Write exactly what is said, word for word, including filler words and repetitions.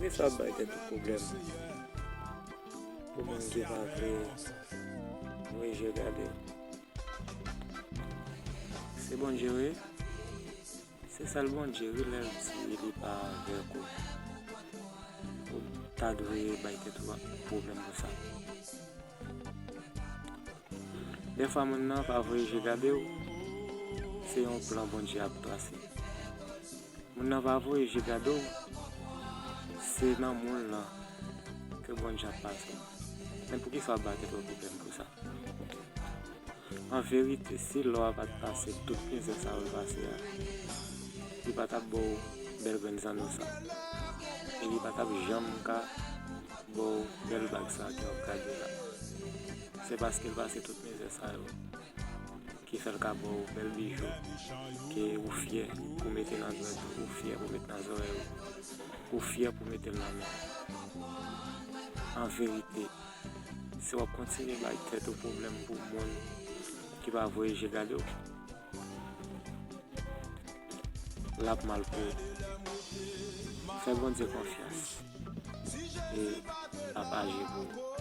Poukisa w ap bay tèt ou pwoblèm pou moun ki pa vle voye je gade w? Se Bondye wi. Se sèl Bondye wi, lè l di li pa avèk ou, ou ta dwe bay tèt ou pwoblèm pou sa. Dèfwa moun nan pa voye je gade w, se yon plan Bondye ap trase. Moun nan pa voye je gade w, se nan moun lan ke Bondye ap pase. Men poukisa w ap bay tèt ou pwoblèm pou sa? An verite, si Laura pa t pase tout mizè sa yo l pase a, li pa t ap ba w bèl grenn zanno sa. E li pa t ap janm ka ba w bèl bag sa ke w ap gade la. Se paske l pase tout mizè sa yo ki fè l ka ba w bèl bijou ke ou fyè pou mete nan dwèt ou, ou fyè pou mete nan zòrèy ou, ou fyè pou mete l nan men w. An verite, si w ap kontinye bay tèt ou pwoblèm pou moun ki pa voye je gade w, l ap mal pou ou. Fè Bondye konfyans e l ap aji pou ou.